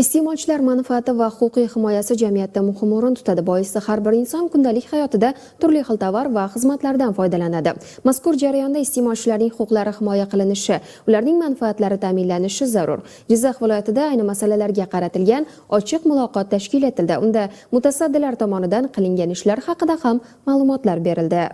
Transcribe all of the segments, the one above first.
Iste'molchilar manfaati va huquqiy himoyasi jamiyatda muhim o'rin tutadi. Boisi, har bir inson kundalik hayotida turli xil tovar va xizmatlardan foydalanadi. Mazkur jarayonda iste'molchilarning huquqlari himoya qilinishi, ularning manfaatlari ta'minlanishi zarur. Jizzax viloyatida ayni masalalarga qaratilgan ochiq muloqot tashkil etildi. Unda mutasaddilar tomonidan qilingan ishlar haqida ham ma'lumotlar berildi.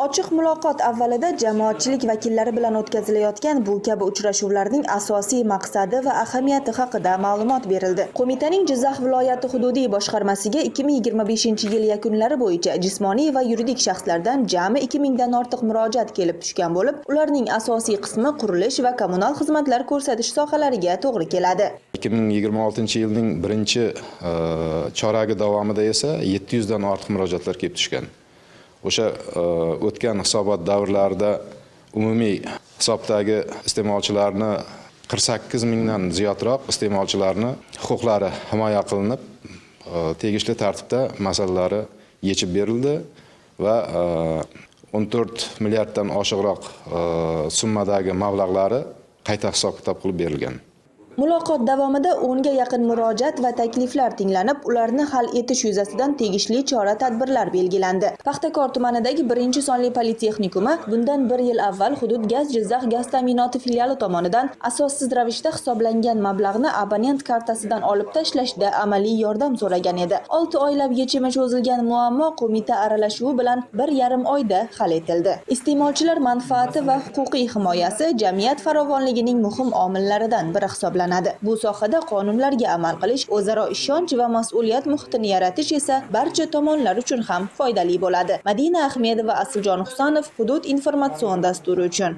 Ochiq muloqot avvalida jamoatchilik vakillari bilan o'tkazilayotgan bu kabi uchrashuvlarning asosiy maqsadi va ahamiyati haqida ma'lumot berildi. Qo'mitaning Jizzax viloyati hududiy boshqarmasiga 2025-yil yakunlari bo'yicha jismoniy va yuridik shaxslardan jami 2000 dan ortiq murojaat kelib tushgan bo'lib, ularning asosiy qismi qurilish va kommunal xizmatlar ko'rsatish sohalariga to'g'ri keladi. 2026 yilning birinchi choragi davomida esa 700 dan ortiq murojaatlar kelib tushgan. O'sha o'tgan hisobot davrlarida umumiy hisobdagi iste'molchilarni 48 mingdan ziyodroq iste'molchilarni huquqlari himoya qilinib, tegishli tartibda masalalari yechib berildi va 14 milliarddan oshiqroq summadagi mablag'lari qayta hisob kitob qilib berilgan. Muloqot davomida 10 ga yaqin murojaat va takliflar tinglanib, ularni hal etish yuzasidan tegishli chora-tadbirlar belgilandi. Paxtakor tumanidagi birinchi sonli politexnikumi bundan bir yil avval Hudud gaz Jizzax gaz ta'minoti filiali tomonidan asossiz ravishda hisoblangan mablag'ni abonent kartasidan olib tashlashda amaliy yordam so'ragan edi. 6 oylab yechimi cho'zilgan muammo qo'mita aralashuvi bilan 1,5 oyda hal etildi. Iste'molchilar manfaati va huquqiy himoyasi jamiyat farovonligining muhim omillaridan biri hisoblanadi. Bu sohada qonunlarga amal qilish, o'zaro ishonch va mas'uliyat muhitini yaratish esa barcha tomonlar uchun ham foydali bo'ladi. Madina Ahmedova, Asiljon Husanov, Hudud informatsion dasturi uchun.